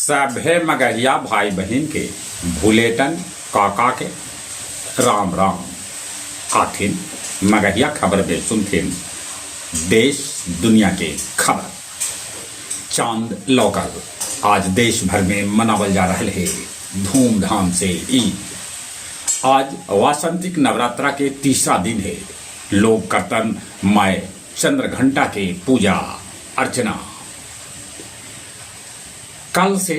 सभे मगहिया भाई बहिन के भुलेटन काका के राम राम। आथिन मगहिया खबर में सुनथिन देश दुनिया के खबर। चांद लौकल आज देश भर में मनावल जा रहा है धूमधाम से ईद। आज वासंतिक नवरात्रा के तीसरा दिन है। लोग करतन माय चंद्रघंटा के पूजा अर्चना। कल से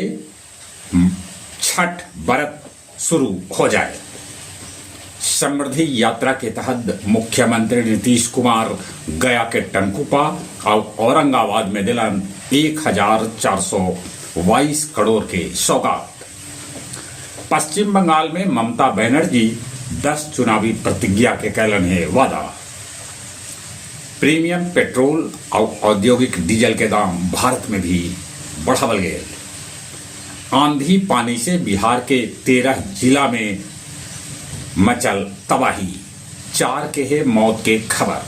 छठ व्रत शुरू हो जाए। समृद्धि यात्रा के तहत मुख्यमंत्री नीतीश कुमार गया के टनकुप्पा और औरंगाबाद में दिलन 1422 करोड़ के सौगात। पश्चिम बंगाल में ममता बनर्जी 10 चुनावी प्रतिज्ञा के कैलन है वादा। प्रीमियम पेट्रोल और औद्योगिक डीजल के दाम भारत में भी बढ़ावल गए। आंधी पानी से बिहार के 13 जिला में मचल तबाही, 4 के है मौत के खबर।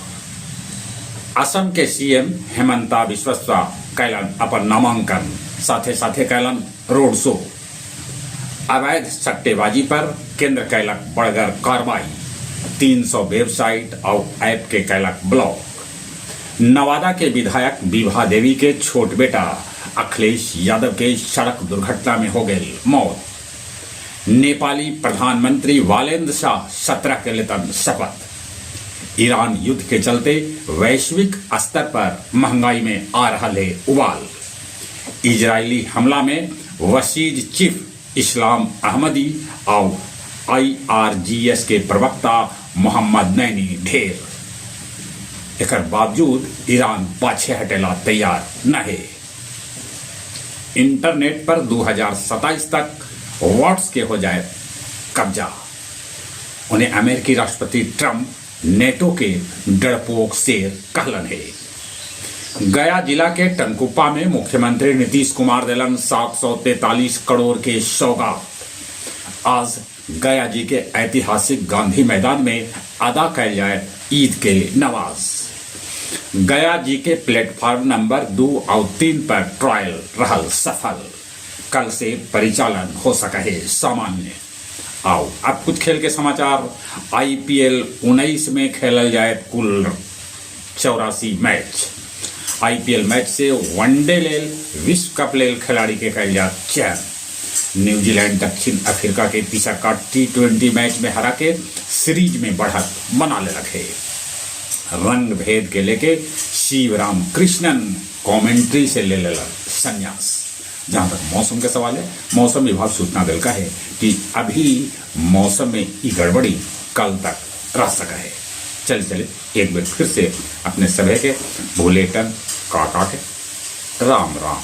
असम के सीएम हेमंता बिस्वा कैलन अपन नामांकन, साथे साथे कैलन रोड शो। अवैध सट्टेबाजी पर केंद्र कैलक बड़गर कार्रवाई, 300 वेबसाइट और ऐप के कैलक ब्लॉक। नवादा के विधायक विभा देवी के छोट बेटा अखिलेश यादव के सड़क दुर्घटना में हो गई मौत। नेपाली प्रधानमंत्री बालेंद्र शाह 17 के लेतन शपथ। ईरान युद्ध के चलते वैश्विक स्तर पर महंगाई में आ रहा है उबाल। इजरायली हमला में बसीज चीफ इस्लाम अहमदी और आईआरजीएस के प्रवक्ता मोहम्मद नैनी ढेर। एकर बावजूद ईरान पाछे हटेला तैयार न है। इंटरनेट पर 2027 तक वॉट्स के हो जाए कब्जा। उन्हें अमेरिकी राष्ट्रपति ट्रंप नेटो के डरपोक शेर कहलन है। गया जिला के टनकुप्पा में मुख्यमंत्री नीतीश कुमार दिलन 743 करोड़ के सौगात। आज गया जी के ऐतिहासिक गांधी मैदान में अदा कैल जाए ईद के नमाज। गया जी के प्लेटफॉर्म नंबर 2 और 3 पर ट्रायल रहल सफल। कल से परिचालन हो सका है सामान्य। आओ अब कुछ खेल के समाचार। आईपीएल 19 में खेलल जाए कुल 84 मैच। आईपीएल मैच से वनडे लेल विश्व कप लेल खिलाड़ी के कैल जात चयन। न्यूजीलैंड दक्षिण अफ्रीका के तीसरा का टी20 मैच में हरा के सीरीज में बढ़त बना लेलक है। रंग भेद के लेके शिवराम कृष्णन कमेंट्री से ले लेलक संन्यास। जहां तक मौसम के सवाल है, मौसम विभाग सूचना दिलका है कि अभी मौसम में ई गड़बड़ी कल तक रह सका है। चले चले एक बार फिर से अपने सभी के भोलेटन काका के राम राम।